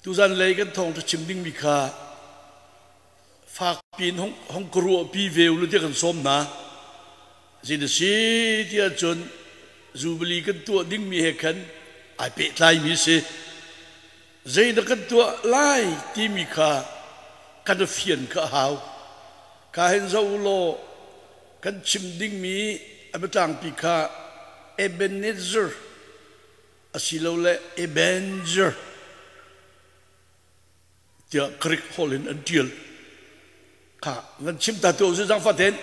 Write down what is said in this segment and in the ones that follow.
Tuzan lei kan thawngṭha chim dingmi kha fakpi in hong ka ruahpi ve u tiah kan sawm hna. Zeidah si tiah cun Jubilee kan tuah dingmi he khan ai pehtlaimi a si. Zeidah kan tuah lai timi kha kan fian kha a hau. Ka hin zoh u law kan chim dingmi a biatlangpi kha Ebenezer asilole Ebenezer tiah Greek holh in an ṭial. Kha nan chim ta tu cu zaangfah tein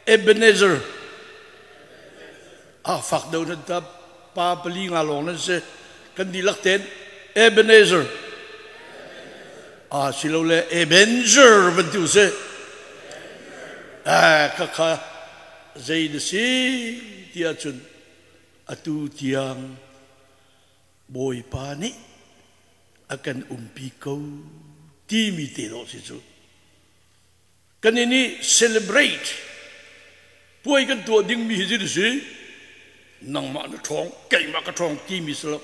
Ebenezer a fak deuh nan ta pa pali nga lawng nan si kan dihlak tein Ebenezer a silole Ebenezer van ti u si kha kha zei na si tiah cun atu tiang Bawipa nih a kan umpi ko timi te dawh si cu. Kan in i celebrate puai kan tuah dingmi hi zei si nangmah na ṭhawng keimah ka ṭhawng timi si lo.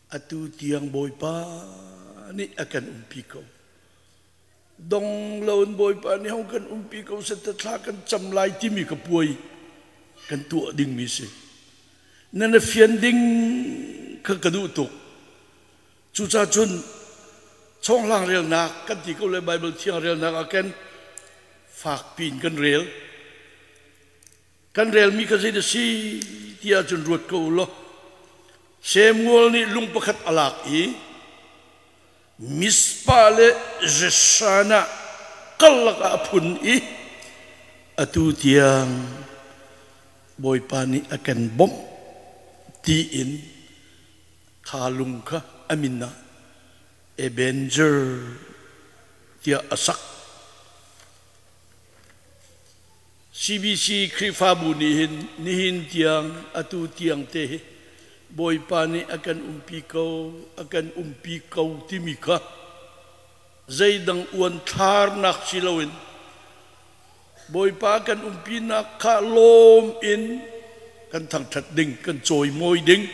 Atu tiang Bawipa nih a kan umpi ko. Dong loin Bawipa nih hong kan umpi ko seh thla kan cam lai timi ka puai kan tuah dingmi si. Na na fian ding kha ka duh tuk. Cucaah cun chawnghlang relnak kan ti ko le Bible thiang relnak ah khin fakpi in kan rel. Kan relmi kha zei a si ti ahcun ruat ko u law Samuel nih lung pakhat a lak i Mizpah le Jeshanah karlak ah a phun i atu tiang Bawipa nih a kan bawmh tiin kha lung kha a min ah Ebenezer tiah a sak. CBC Khrihfabu nih hin nihin tiang atu tiang te hi Bawipa nih a kan umpi ko, a kan umpi ko timi kha zeidang uanthlarnak si loin Bawipa kan umpinak kha lawm in kan thangṭhat ding, kan cawimawi ding,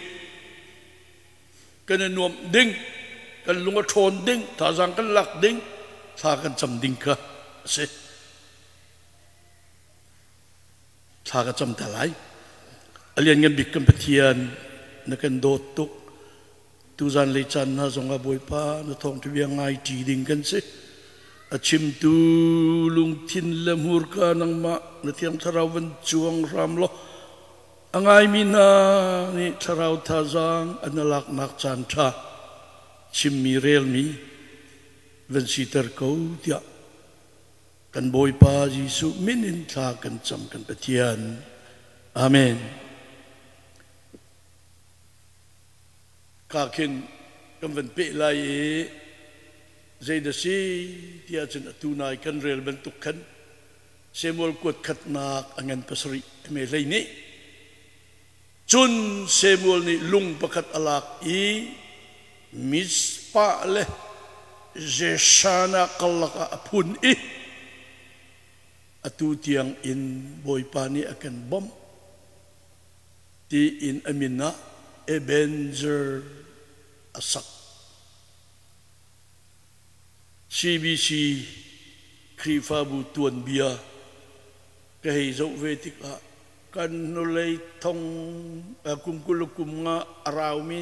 kan i nuamh ding, kan lung a ṭhawn ding, thazaang kan lak ding, thla kan cam ding kha a si. Thla ka cam ta lai. A lianngan bik kan Pathian, na kan dawt tuk. Tuzan lei caan hna zongah Bawipa na thawngṭha bia ngai ṭi ding kan si. A chimtu lungthin le hmurka nangmah na Thiang Thlarau van cuang hram law a ngaimi hna nih thlarau thazaang an laknak caan ṭha chimmi relmi van siter ko tiah Kan Bawipa Jesuh min in thla kan cam kan Pathian. Amen. Ka khin kan van peh lai i zeidah si tiah cun atu nai kan rel bantuk khan Samuel kuat khatnak a ngan pasarih me hlei nih Cun Samuel nih lung pakhat a lak i Mizpah le Jeshanah karlak ah a phun i atu tiang in Bawipa nih a kan bawmh tiin a min ah Ebenezer a sak. CBC Khrihfabu tuanbia ka hei zoh ve tikah kan hnulei thong kum 20 le kum nga a raumi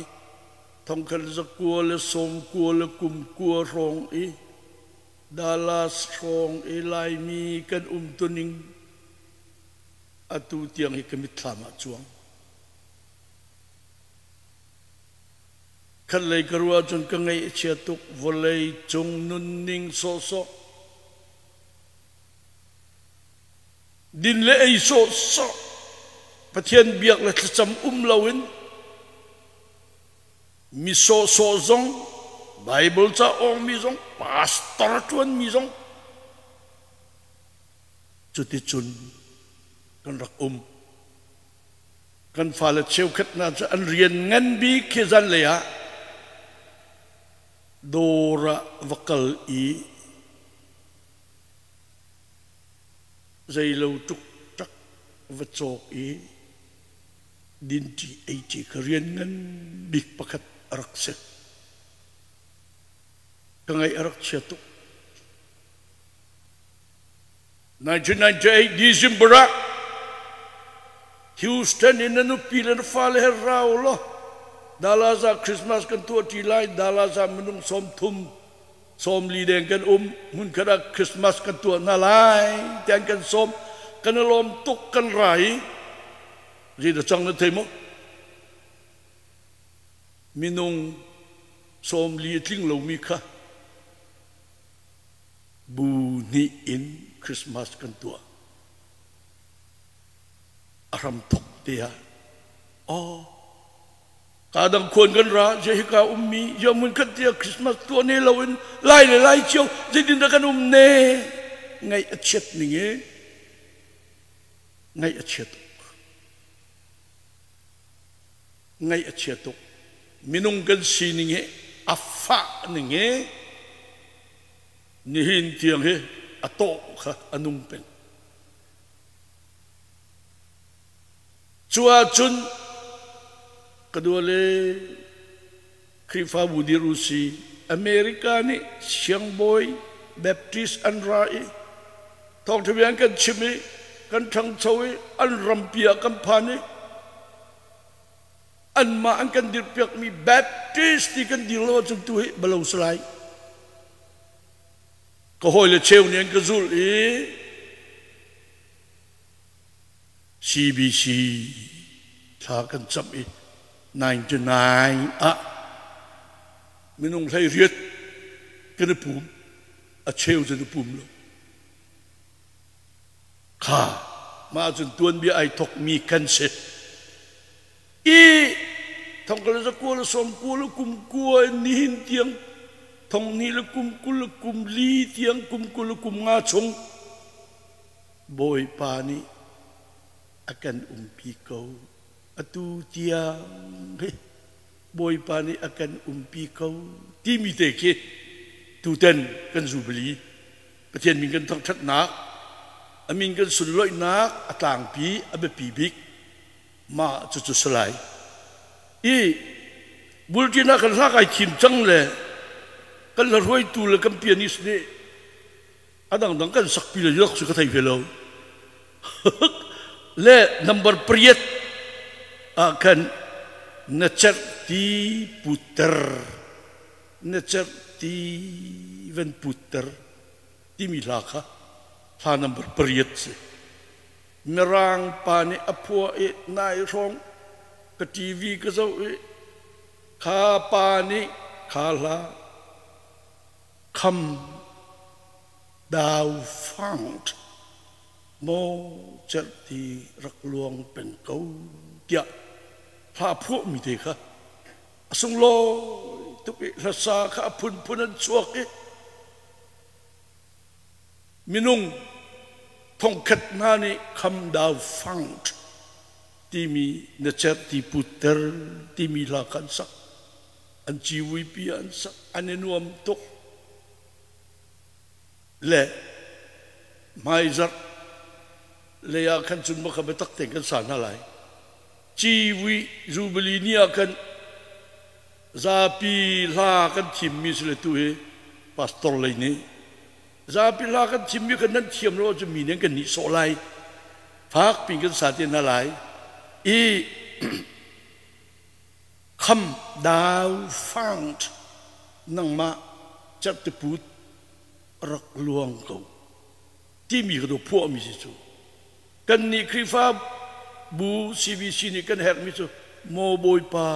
thongkhat zakua le sawmkua le kum kua hrawng i Dallas hrawng i Laimi kan umtuning atu tiang hi ka mitthlam ah cuang. Khatlei ka ruah cun ka ngaih a chia tuk vawlei cung nunning sawhsawh Din le ei sawhsawh, Pathian biak le thlacam um loin mi sawhsawh zong, Bible ca awngmi zong, pastor ṭuanmi zong cuticun kan rak um. Kan fale cheukhat hna cu an rian ngan bik khi zanlei ah dawr ah va kal i Zeilo ṭukṭak va cawk i dinṭi eiṭi kha rian ngan bik pakhat a rak si. Ka ngaih a rak chia tuk. 1998 December ah Houston in na nupi le na fale he ra u law Dallas ah Christmas kan tuah ṭi lai. Dallas ah minung 30 40 deng kan um. Hmunkhat ah Christmas kan tuah hna lai tiah an kan sawm. Kan i lawm tuk, kan ra i zei dah cang na thei maw? Minung 40 a tling lomi kha bu hnih in Christmas kan tuah. A hram thok te ah aw ka dang khuan kan ra je hika ummi ya mun khat tia Christmas tuah ne lo in lai le lai cio zeitin dah kan um ne ngaih a chiat ning e ngaih a chia tuk ngaih a chia tuk minung kan sining hi a fah ning hi nihin tiang hi a tawh kha a nung peng. Cu ahcun ka duale Khrihfabu dir u si America nih siangbawi Baptist an ra i thawngṭha bia an kan chim i kan ṭhangcho i an rampi ah kan phan i anmah an kan dirpiakmi Baptist ti kan dir lo ahcun tu hi balo si lai. Ka hawile cheu nih an ka zulh i CBC thla kan camh i 99 ah minung 18 kan i pum, a cheu cu an i pum lo. Kha mah cun tuanbia ai thokmi kan si. I thongkal zakua le 90 le kum kua in nihin tiang 20 le kum 20 le kum li tiang kum 20 le kum nga chung Bawipa nih a kan umpi ko. Atu tiang hi Bawipa nih a kan umpi ko timi te khi tutan kan jubilee Pathian min kan thangṭhatnak, a min kan sunlawihnak a tlangpi, a biapi bik mah cucu si lai. I bulṭin ah kan hla kai thim cang le kan hla hruaitu le kan pianist nih a dangdang kan sakpi le yok cu ka thei ve lo. Le number 8 ah khan na cerh ti putter na cerh ti van putter timi hla kha hla number 8 si. Mirang pa nih a phuah i nai hrawng ka TV ka zoh i kha pa nih kha hla Come thou fount maw cerh ti rak luang peng ko tiah hla phuahmi te kha a sunglawi tuk i hlasa kha a phunphun an chuak i minung thongkhat hna nih Come thou fount timi na cerh ti putter timi hla kha an sak. An civuipi ah an sak, an i nuam tuk. Le hmaizarh lei ah khan cun baka biatak tein kan sa hna lai. Civui Jubilee ni ah khan zapi hla kan thimmi si le tu hi pastor lei nih zapi hla kan thimmi khan nan thiam lo ahcun mi nih an kan nihsawh lai. Fak piin kan sa te hna lai. I Come thou fount, nangmah cerhtiput rak luang ko timi ka do phuahmi si cu. Kannih Khrihfa bu CBC nih kan herhmi cu maw Bawipa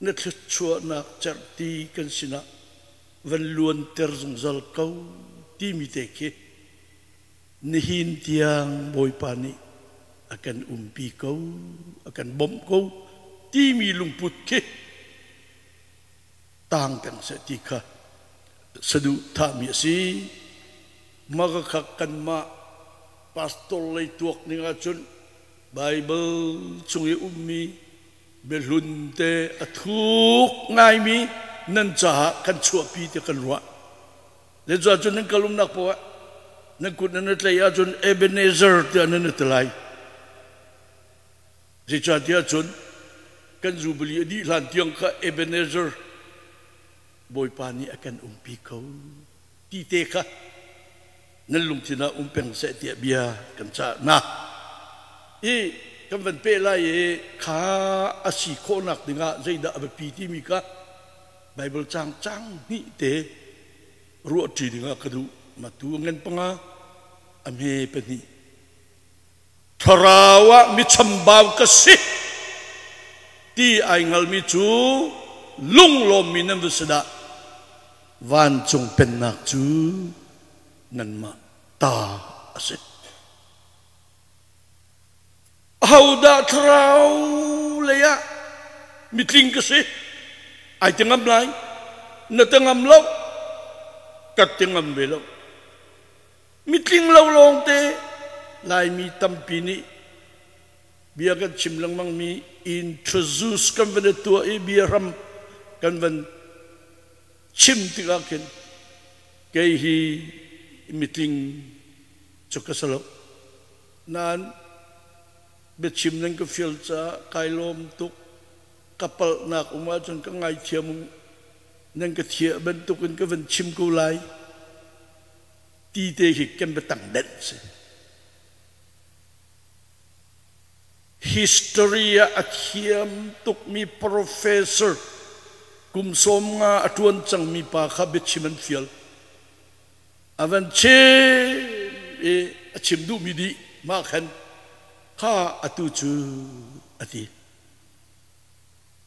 na thluachuahnak cerhti kan sinah van luanter zungzal ko timi te khi nihin tiang Bawipa nih a kan umpi ko, a kan bawmh ko timi lungput khi tang peng seh ti kha saduhthahmi a si. Maka kha kanmah pastor lei tuak ning ahcun Baibal chung i ummi biahlun te a thuk ngaimi nan caah kan chuahpi ti kan ruah. Le cu ahcun nan kal umnak poah nan kut nan i tlaih ahcun Ebenezer tiah nan i ti lai. Zeicahtiah cun kan Jubilee a dih hlan tiang kha Ebenezer Bawipa nih a kan umpi ko ti te kha nan lungthin ah um peng seh tiah bia kan cah hna. I kan van peh lai i kha a si khawhnak dingah zeidah a biapi timi kha Bible cang cang hnih te ruahṭi dingah ka duh. Matu ngan panga a hme pahnih. Thlarau ah mi chambau ka si ti ai hngalmi cu lunglawmmi nan va si dah. Vancung pennak cu nanmah ta a si. Ahodah thlarau lei ah mitling ka si? Ai ti ngam lai. Na ti ngam lo. Ka ti ngam ve lo. Mitling lo lawngte Laimi tampi nih bia kan chim lengmangmi introduce kan van i tuah i bia hram kan van chim tikah khin kei hi mitling cu ka si lo. Nain biachim nan ka fial caah kai lawm tuk. Ka palhnak um ahcun ka ngaithiam u. Nan ka thiah bantukin ka van chim ko lai. Ti te hi kan biatang denh si. History ah a thiam tukmi professor kum 50 a ṭuan cangmi pa kha biachim an fial. A van chim i a chim duhmi dih mah khan kha atu cu a ti.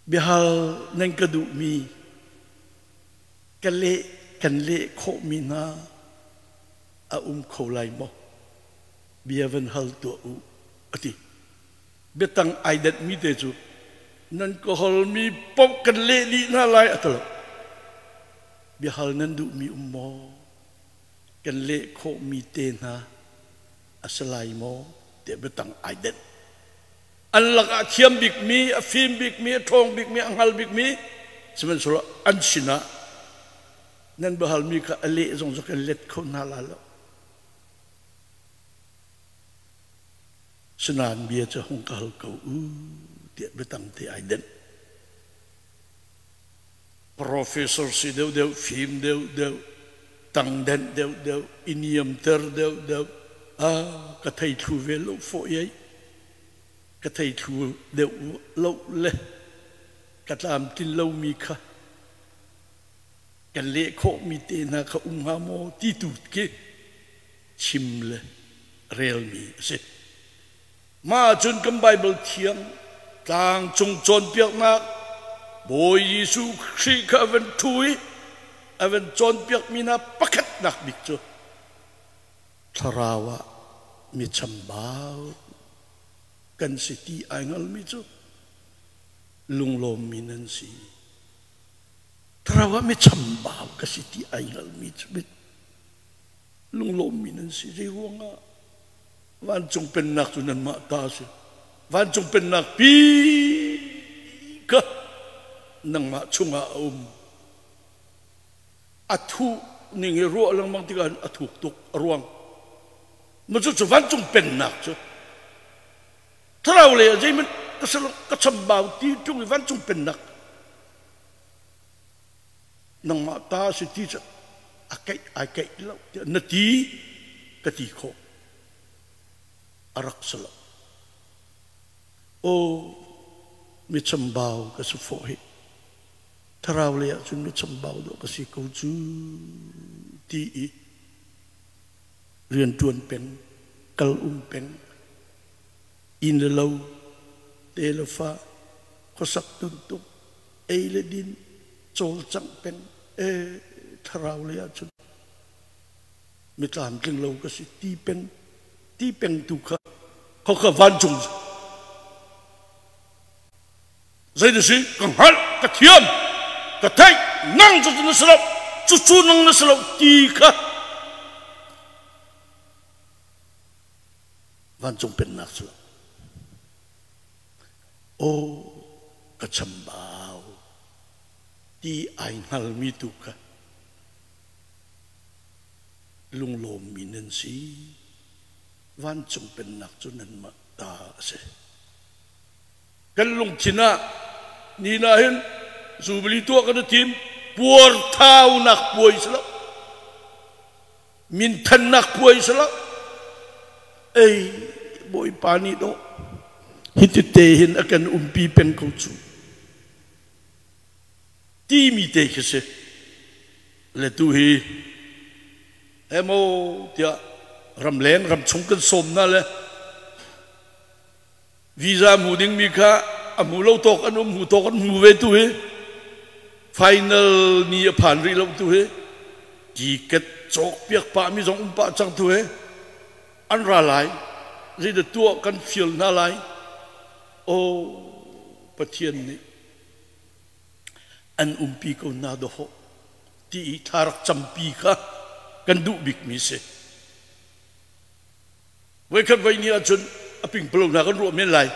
Biahal nan ka duhmi ka leh kan leh khawhmi hna a um kho lai maw? Bia van hal tuah u a ti. Biatang ai denhmi te cu nan ka holmi paoh kan leh dih hna lai a ti lo. Biahal nan duhmi um maw? Kan leh khawhmi te hna a si lai maw? Tiah biatang ai denh. An lakah a thiam bikmi, a fim bikmi, a ṭhawng bikmi, a hngal bikmi sihmanhsehlaw an sinah nan biahalmi kha a leh zong cu kan let kho hna lai lo. Sinain bia cu hung ka hal ko u tiah biatang te ai denh. Professor si deuhdeuh, fim deuhdeuh, tangdenh deuhdeuh, i niamter deuhdeuh, ah ka thei thlu ve lo fawh iai, ka thei thlu deuh lo le ka tlamtlin lomi kha kan leh khawhmi te hna kha um hnga maw ti tu khi chim le relmi a si. Mah ahcun kan Baibal thiang tlangcung cawnpiaknak Bawi Jesuh Khrih kha a van ṭhu i a van cawnpiakmi hna pakhatnak bik cu thlarau ah mi chambau kan si ti ai hngalmi cu lunglawmmi nan si. Thlarau ah mi chambau ka si ti ai hngalmi cu lunglawmmi nan si. Zei ruangah? Vancung pennak cu nanmah ta a si. Vancung pennak pi kha nangmah chungah a um. A thuh ning i ruah lengmang tikah a thuk tuk a ruang. Ma cu cu vancung pennak cu thlarau lei ah zeihmanh ka si lo ka chambau ti ṭung i vancung pennak nangmah ta a si ti cu a keih ai keih lo tiah na ti ka ti khawh a rak si lo. Aw mi chambau ka si fawh hi thlarau lei ah cun mi chambau dawh ka si ko cu ti i rianṭuan peng kal um peng inn le lo te le fa khuasak tuntuk ei le din cawlcangh peng e thlarau lei ahcun mi tlamtling lo ka si ti peng ti peng tu kha khokha vancung zei na si ka hngalh ka thiam ka theih nang cu na si lo cucu nang na si lo ti kha vancung pennak cu Aw ka chambau ti ai hngalmi tu kha lunglawmmi nan si. Vancung pennak cu nanmah ta a si. Kan lungthin ah ni na hin Jubilee tuah kan i tim. Puarthaunak puai si lo. Minthannak puai si lo. Ei, Bawipa nih dawh hiti te hin a kan umpi peng ko cu. Timi te khi si. Le tu hi emo tiah ramleng ramchung kan sawm na le visa hmu dingmi kha a hmu lo tawk an um hmu tawk an hmu ve tu hi final ni a phan rih lo tu hi ticket cawk piak pah mi zong um pah cang tu hi an ra lai zeidah tuah kan fial hna lai o Pathian nih an umpi ko hna dawh ti i thla rak campi kha kan duh bikmi si. Voikhat voi ni ahcun a pingpalo hna kan ruah men lai.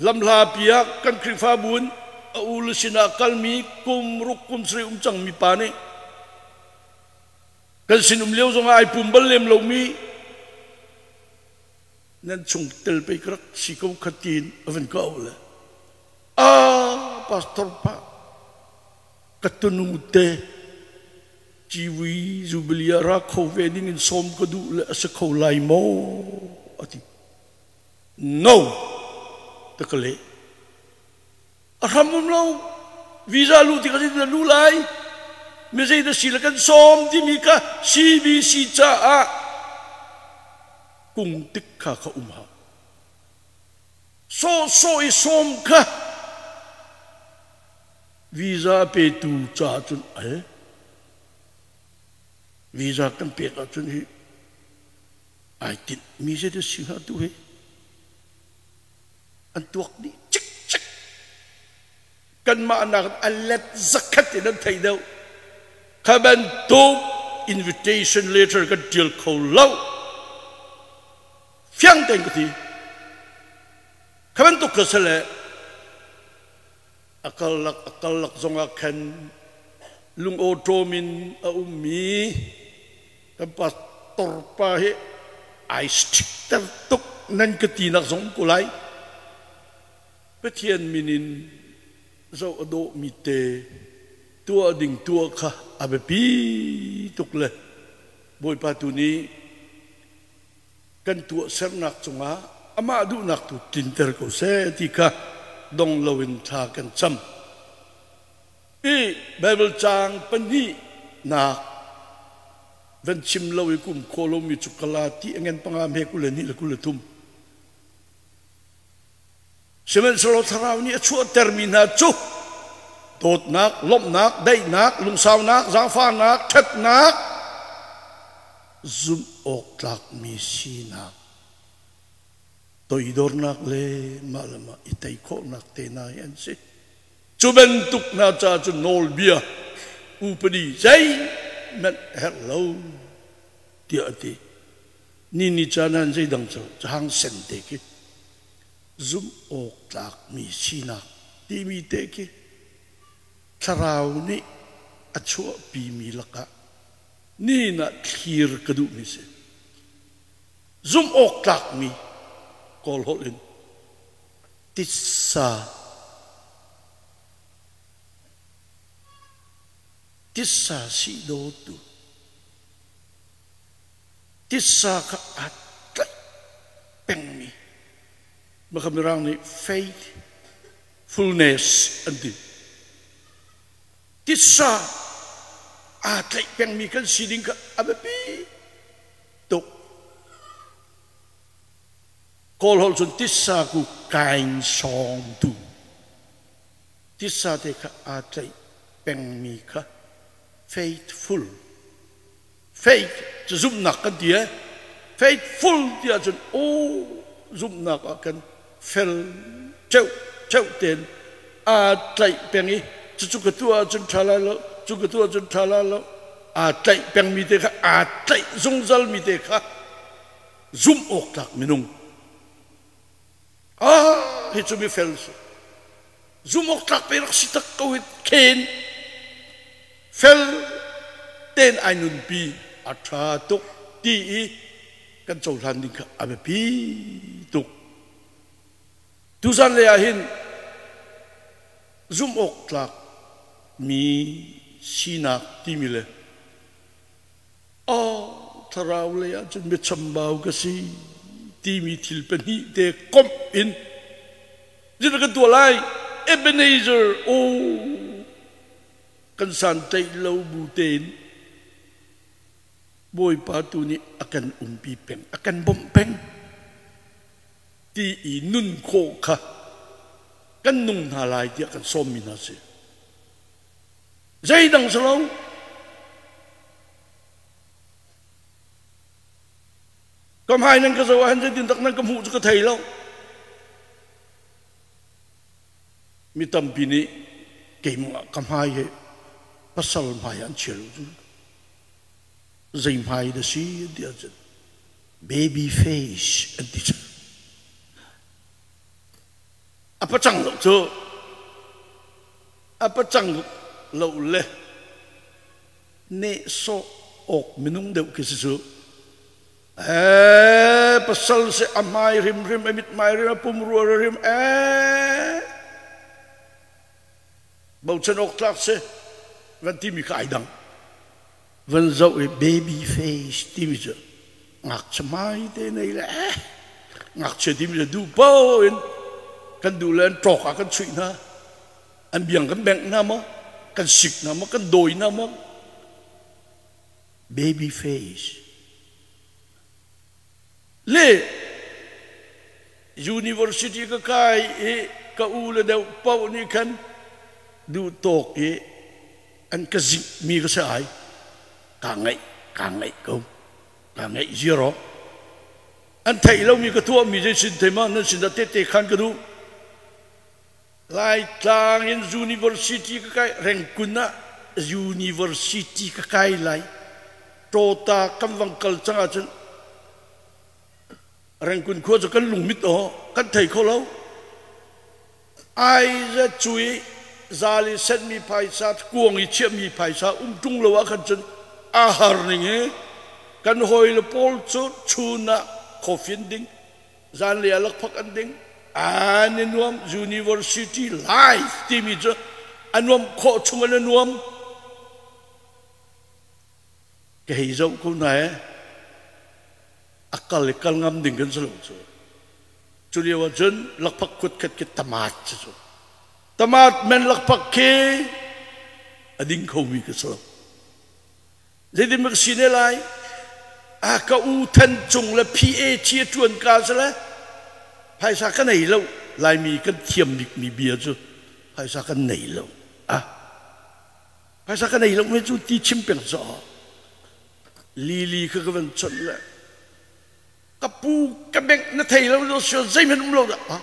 Lamhla pi ah kan Khrihfabu in a u le sinah kalmi kum ruk kum sarih um cangmi pa nih kan sin um lio zongah ai pum bal lem lomi nan chung tel pei ka rak si ko kha tiin a van ka auh le a pastor pa ka tunu te Civui Jubilee ah ra kho ve ding in sawm ka duh le a si kho lai maw a ti. No ta ka leh. A hram um lo. Visa lu ti ka na lu lai. Mi zei da si le kan sawm timi kha CBC caah kung tik kha kha um hau. So so i sawm kha Visa petu caah cun al. Visa kan pek ahcun hi ai tinh mi zei si hnga tu hi an tuak dih cikcek. Kanmah nak a let zakhat in an theih deuh. Kha bantuk invitation letter kan tial kho lo. Fiang tein ka ti. Kha bantuk ka si le A karlak a karlak zongah khan lungawṭawm in a ummi kan pastor pa hi ai strict tuk nan ka tinak zong um ko lai. Pathian min in zoh a dawhmi te tuah ding tuah kha a biapi tuk le Bawipa tu nih kan tuahsernak cungah amah duhnak tu tlinter ko seh ti kha dong loin thla kan cam. I Bible caang pahnihnak van chim lo i kum khaw lomi cu kala ti a ngen panga hme 22 le 23. Sihmanhsehlaw Thlarau nih a chuahtermi hna cu dawtnak, lawmhnak, daihnak, lungsaunak, zaangfahnak, ṭhatnak, zumh awk tlakmi sinak, toidornak le mah le mah i tei khawhnak te hna hi an si. Cu bantuk hna caah cun nawlbia upadi zeihmanh a herh lo tiah a ti. Ni ni caan ah zeidang cu cahang sen te khi zumh awk tlakmi sinak timi te khi thlarau nih a chuahpimi lakah nihin ah thlir ka duhmi si. Zumh awk tlakmi Kawl holh in titsa titsa si dawtu titsa kha aa tlaih pengmi maka Mirang nih faithfulness an ti. Titsa aa tlaih pengmi kan si ding kha a biapi tuk. Kawl holh cun titsa ku kain sawng tu. Titsa te kha aa tlaih pengmi kha faithful Faith cu zumhnak kan ti ee. Faithful ti ahcun aw zumhnak ah kan fel ṭeuh ṭeuh tein aa tlaih peng i cucu ka tuah ahcun ṭha lai lo, cu ka tuah ahcun ṭha lai lo. Aa tlaih pengmi te kha aa tlaih zungzalmi te kha zumh awk tlak minung. Ah, hi cu mifel si. Zumh awk tlak pe rak si tak ko hi khen. Fel tein ai nunpi a ṭha tuk ti i kan cohlan ding kha a biapi tuk. Tuzan lei ah hin zumh awk tlak mi sinak timi le aw thlarau lei ahcun michambau ka si timi thil pahnih te komh in zeidah kan tuah lai? Ebenezer aw kan santlaih lo bu tein Bawipa tu nih a kan umpi peng, a kan bawmh peng ti i nun khawh kha kan nung hna lai tiah kan sawmmi hna si. Zeidang si lo. Ka hmai nan ka zoh ahhin zeitin tak nan ka hmuh cu ka thei lo. Mi tampi nih keimah ka hmai hi pasal hmai an chia lo cu. Zei hmai dah si an ti ahcun baby face an ti cu. A pacang lo cu. A pacang lo le nehsawh awk minung deuh khi si cu. Ee, pasal si a hmai hrimhrim, a mithmai hrim, a pumrua hrim, ee, bochan awk tlak si, van timi kha ai dang. Van zoh i baby face timi cu ngakchia hmai te nei le eh, ngakchia timi cu duh paoh in kan duh le an ṭawk ah kan chuih hna, an biang kan bengh hna maw, kan sik hna maw, kan dawi hna maw, baby face le university ka kai i ka u le deuh paoh nih khan duh tawk i an ka zik mi ka si ai. Kaa ngaih, kaa ngaih ko, kaa ngaih zero. An theih lomi ka tuahmi zei sin thei ma nan sin ah tehte khan ka duh. Laitlang in university ka kai, Rengkun ah university ka kai lai. Tawta kan vang kal cang ahcun Rengkun khua cu kan lungmit aw, kan thei kho lo. Ai za cui zal i senmi phaisa, kuang i chiahmi phaisa um ṭung lo ah khan cun a har ning hi kan hawile pawl cu chun ah coffee an ding, zanlei ah lakphak an ding. An i nuam. University life timi cu a nuam khawh chung in a nuam. Ka hei zoh ko na e, a kal i kal ngam ding kan si lo cu. Cu lio ah cun lakphak kut khat khi tamat si cu. Tamat men lakphak khi a ding khomi ka si lo. Zeitin ka si ne lai? A ka u than cung le PA thi a ṭuan ka si le phaisa ka nei lo. Laimi kan thiam bikmi bia cu phaisa kan nei lo. Ah, phaisa ka nei lo me cu ti chim peng caw. Lili kha ka van chawnh le ka pu ka bengh na thei lo lo sio zeihmanh um lo dah. Ah,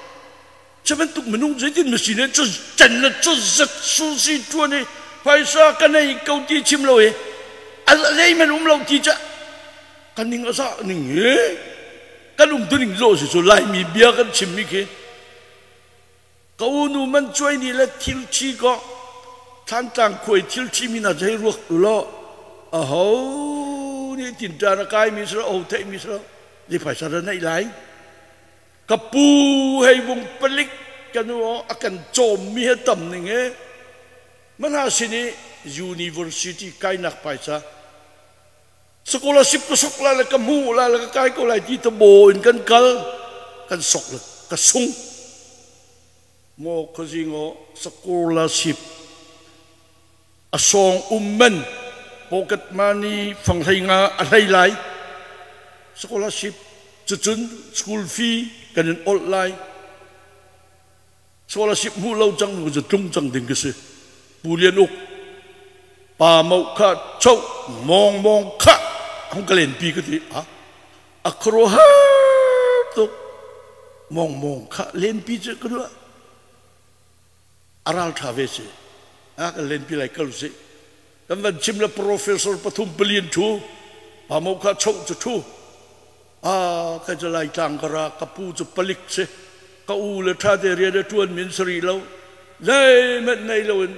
cu bantuk minung zeitin na si ne cu can na cu zat su si ṭuan i phaisa ka nei ko ti chim lo i a zeihmanh um lo ti ca kan ning a zah ning hi kan um tu ning zo si cu. Laimi bia kan chim mi khi ka unu man cuai ni le thil thi ko Thlantlang khuai thil thi mi na zei ruak tu lo aho nih tinṭan a kai mi si lo, o theih mi si lo, zei phaisa dah neih lai? Ka pu hei vung palik ka nu a kan cawm mi he tam ning he mana sin i university kainak phaisa scholarship ka sok lai le ka hmu lai le ka kai ko lai ti ta bo in kan kal, kan sok le ka sung maw khuazing aw. Scholarship a sawng um man pocket money fang hlei nga a hlei lai, scholarship cucun school fee kan in olh lai. Scholarship hmuh lo cang nu cu tlung cang ding ka si. Pu Lian Uk pa mo kha cho mong mong kha hung ka len pi ka ti a a khuaruahar tuk. Mong mong kha len pi cu ka duh a ral tha ve si a kan len pi lai kal si. Kan van chim le professor pathum palian thu pa mo kha cho cu thu a ka cu lai tlang ka ra, ka pu cu palik si, ka u le tha te rian a tuan min sari lo, zeihmanh nei lo in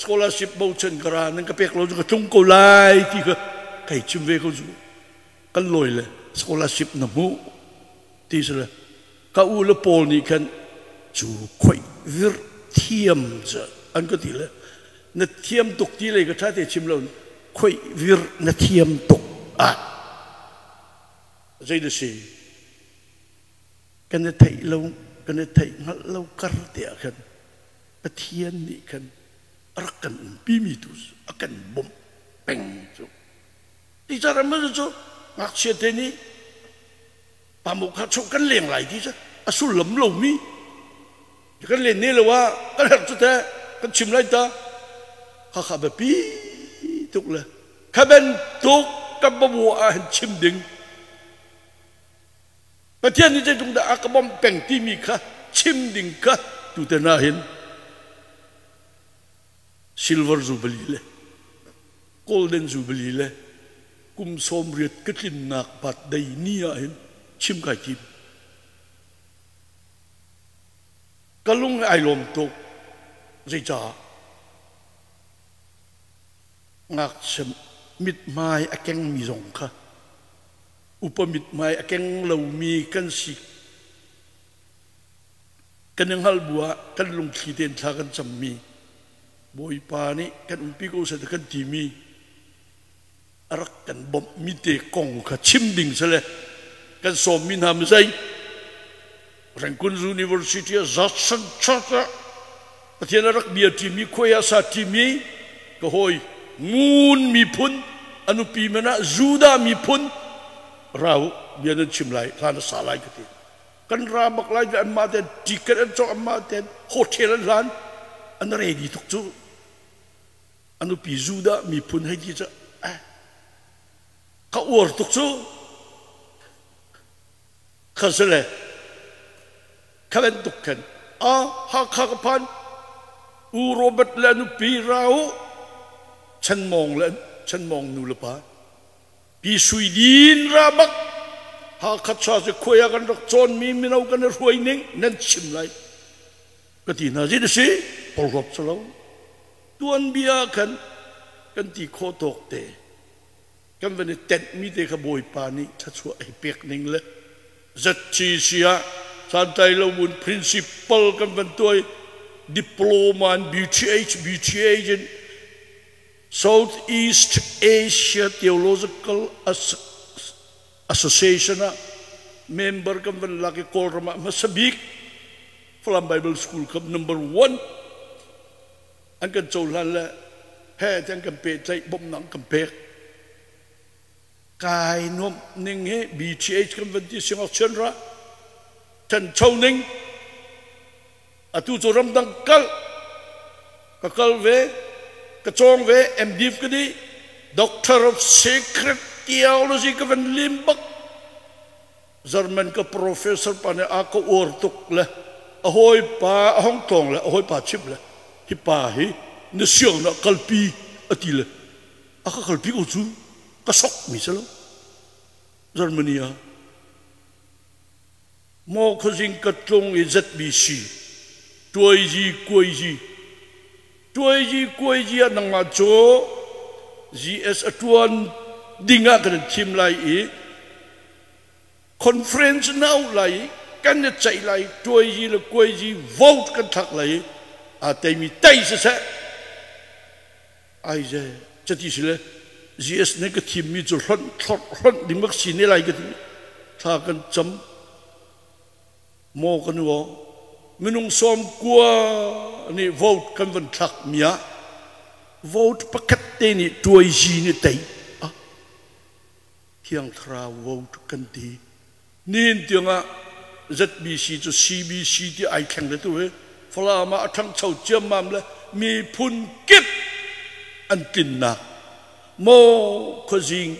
scholarship bochan ka ra, nan ka pek lo cu ka tlung ko lai ti kha kai chim ve ko cu. Kan lawi le scholarship na hmuh ti si le ka u le pawl nih khan cu khoih vir thiam cu an ka ti le. Na thiam tuk ti lei ka ṭha te chim lo khoih vir na thiam tuk ah zei na si kan i theih lo kan i theih hngalh lo kar te ah khan Pathian nih khan a rak kan umpi mi tu a kan bawmh peng cu ti caram cu ngakchia te nih pamuk kha chung kan leng lai ti cu a sullam lomi kan len ne lo ah kan herh cu teh kan chim lai ta kha kha biapi tuk le kha bantuk ka babu ah hin chim ding Pathian nih zeitluk dah a ka bawmh peng timi kha chim ding kha tuten ah hin silver jubilee le golden jubilee le kum 80 ka tlinnak birthday ni ah hin chim kai tim. Ka lung ai lawm tuk. Zeicah? Ngakchia mithmai a kengmi zong kha upa mithmai a keng lomi kan si kan i hngalh bu ah kan lungthli tein thla kan cammi Bawipa nih kan umpi ko seh kan timi a rak kan bawmhmi te kong kha chim ding si le kan sawmmi hna mizei Rangoon University ah Judson Church ah Pathian a rak bia ṭimi khuai ah sa ṭimi ka hawi Ngun miphun a nupi man ah Judah miphun rau bia nan chim lai hlan a sa lai ka ti kan ra bak lai an mah ten ticket an cawk an mah ten hotel an hlan an ready tuk cu a nupi Judah miphun hei ti cu eh ka uar tuk cu kha si le kha bantuk khan a Hakha ka phan U Robert le a nupi rau Chan Mawng le Chan Mawng nu le pa Pi Sui Din ra bak Hakha cha cu khuai ah kan rak cawnmi mino kan i hruai ning nan chim lai ka ti hna zit a si porhlawt si lo tuanbia khan kan ti khawh tawk te kan van i tenhmi te kha Bawipa nih thluachuah ei pek ning le ZCC ah santlai lo mun principal kan van tuai diploma in BTH BTH in Southeast Asia Theological Association ah member kan van lak i Kawlram ah hmasa bik Falam Bible School kha number one an kan cohlan le he te an kan pehtlaih bawmhnak an kan pek. Kai nuamh ning hi BTH kan van ti siangngakchian ra ṭhancho ning Atu cu ramdang kal ka kal ve, ka cawng ve, MDiv ka dih, Doctor of Sacred Theology ka van lim bak. German ka professor pa nih a ka uar tuk le a hawipa a hong tlawng le a hawipa chimh le hi pa hi na siang ah kalpi a ti le a ka kalpi ko cu ka sok mi si lo Germany ah Maw khuazing ka tlung i ZBC tuaizi kuaizi tuaizi kuaizi ah nangmah cu GS a tuan ding ah kan in thim lai i conference na auh lai i kan i ceih lai tuaizi le kuaizi vote kan thlak lai i aa teimi tei siseh Aize cati si le GS nih ka thimmi cu hlonh thlorh hlonh ding bak si ne lai ka ti. Thla kan cam. Maw ka nu aw minung 90 nih vote kan van thlak mi ah vote pakhat te nih tuaizi nih tei. Ah Thiang Thlarau vote kan ti. Nihin tiangah ZBC cu CBC ti ai thleng le tu hi Falam ah a ṭhangcho ciammam le miphun kip an tlinnak maw khuazing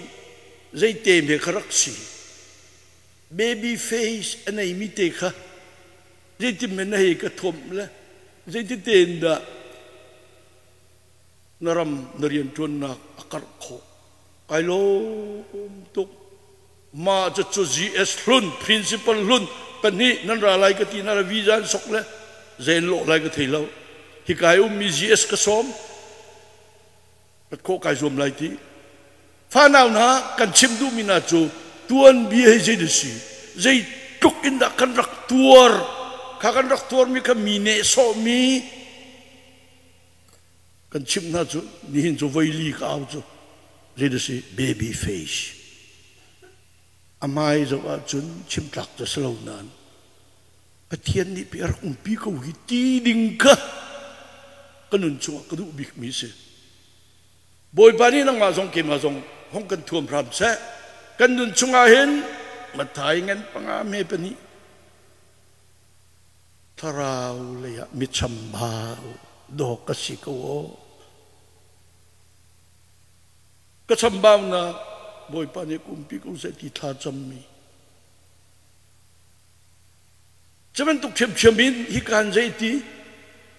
zeite me kha rak si baby face a neimi te kha zeitin men na hei ka thuamh le zeiti tein dah na ram na rianṭuannak a karh khawh kai lawm tuk mah cu GS hlun principal hlun pahnih nan ra lai ka ti na visa an sok le zein lawh lai ka thei lo hika i ummi GS ka sawm rat khawh kai zuam lai ti fanau hna kan chim duhmi hna cu tuanbia hi zei na si zei tluk in dah kan rak tuar kha kan rak tuarmi kha mi nehsawhmi. Kan chimh hna cu nihin cu voili ka au cu zei si baby face. A hmai zoh ahcun chimtlak cu si lo nain Pathian nih pi a rak umpi ko hi ti ding kha ka nun chungah ka duh bikmi si. Bawipa nih nangmah zong keimah zong hong kan thuam hram seh. Kan nun chungah hin Matthai ngan panga me pahnih thlarau lei ah michambau dawk ka si ko aw. Ka chambaunak Bawipa nih kumpi ko seh ti thla cammi. Cu bantuk ṭhiamṭhiam in hikan zeiti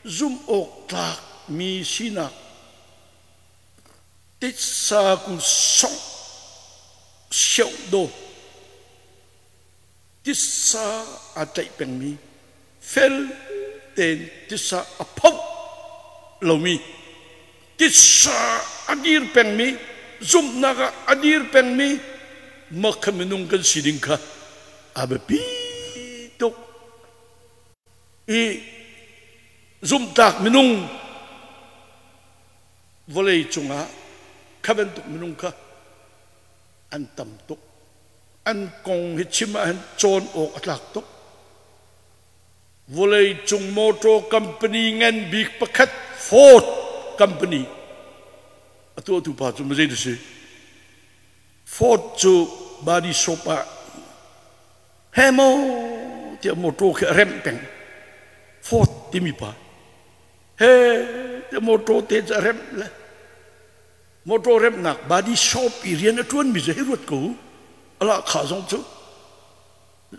zumh awk tlak mi sinak titsa ku songh sioh do titsa aa tlaih pengmi fel tein titsa a phoh lomi titsa a dir pengmi zumhnak ah a dir pengmi makha minung kan si ding kha a biapi tuk i zumhtlak minung vawlei cungah kha bantuk minung kha an tam tuk. An kong hi chim ahhin cawn awk a tlak tuk. Vawlei cung motor company ngan bik pakhat Ford company a tuahtu pa cu mazei si? Ford cu body shop ah he maw tiah motor khi a remh peng. Ford timi pa he tiah motor te cu a remh le motor remhnak body shop i rian a ṭuanmi cu hei ruat ko ala kha zong cu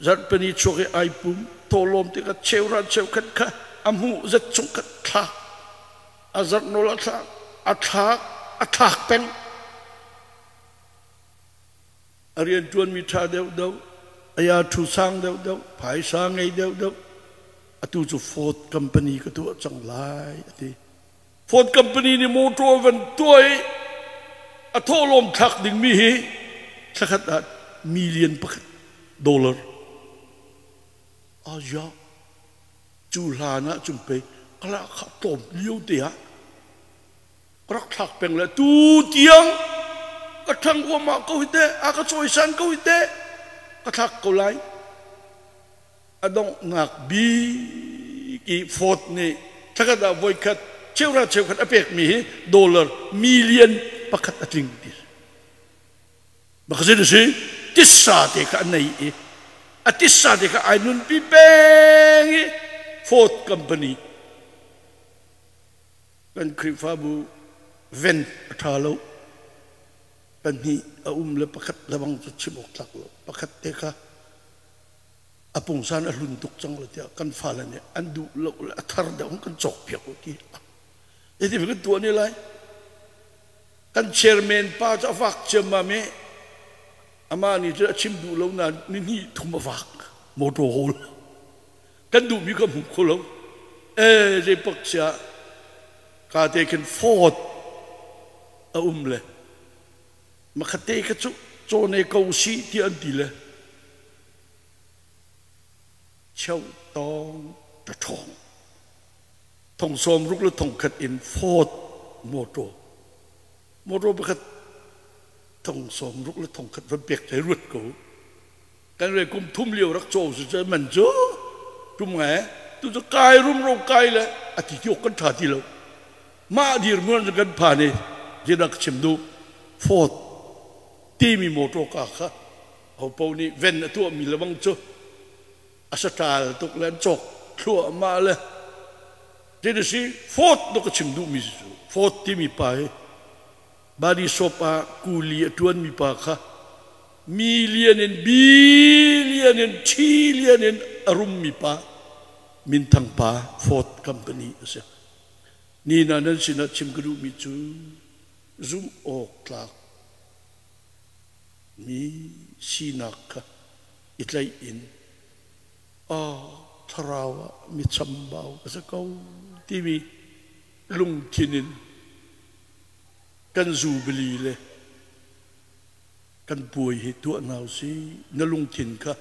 zarhpini chuak i ai pum tawlawm tikah cheuhra cheukhat kha a hmuh zat chung kha thlak a zarh nawl a thlak a thlak a thlak peng a rian ṭuanmi ṭha deuh deuh aya ṭhu sang deuh deuh phaisa ngei deuh deuh atu cu Ford company ka tuah cang lai a ti. Ford company nih motor van tuah i a thawhlawm thlak dingmi hi thlakhat ah million pakhat dollar asia cu hlan ah cun pei kala kha tlawm lio te ah ka rak thlak peng le tu tiang ka ṭhang uamah ko hi te a ka cawisan ko hi te ka thlak ko lai. A donghnak bik i Ford nih thlakhat ah voikhat cheuhra cheukhat a pekmi hi dollar million pakhat a tling ti. Makazin a si tissa te kha a nei i a tissa te kha ai nunpi peng i Ford company kan Khrihfabu ven a ṭha lo. Pahnih a um le pakhat lebang cu chim awk tlak lo. Pakhat te kha a pungsan a hlun tuk cang lo tiah kan fale nih an duh lo le a thar deuh kan cawk piak u ti ti kan tuah ne lai. Kan chairman pa cu a vak ciammam i amah nih cun a chim duh lo nain ni hnih thum a vak motor hall kan duhmi ka hmu kho lo. E zei pak sia ka te khin Ford a um le makhate kha cu cawne ko si ti an ti le cheu tawng ta ṭhawng thong sawm ruk le thong khat in Ford motor motor pakhat thong sawm ruk le thong khat van pek thai ruat ko kan re kum thum lio rak caw su cu man cu tum ngai tu cu kai rum ro kai le a ti ti kan tha ti lo mah dir muan kan phan i zinak chim du Ford timi motor ka kha hopo nih ven a tuahmi lebang cu a saṭal tuk le an cawk thluahmah le Tennessee Ford no ka chim duhmi cu Ford timi pa hi body shop ah kuli a ṭuanmi pa kha million in billion in trillion in a rummi pa minthang pa Ford company a si. Ni na nan sinah chim ka duhmi cu zumh awk tlak mi sinak kha i tlaih in a thlarau ah mi chambau ka si ko timi lungthin in kan zubili le kan puai hi tuah hna usih. Na lungthin kha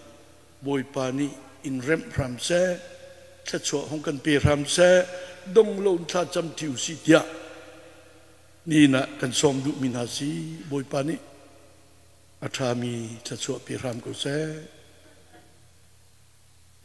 Bawipa nih in remh hram seh, thluachuah hong kan pe hram seh, dong lo in thla cam ṭi usih tiah. Ni na kan sawm duhmi hna si. Bawipa nih a ṭhami thluachuah pe hram ko seh.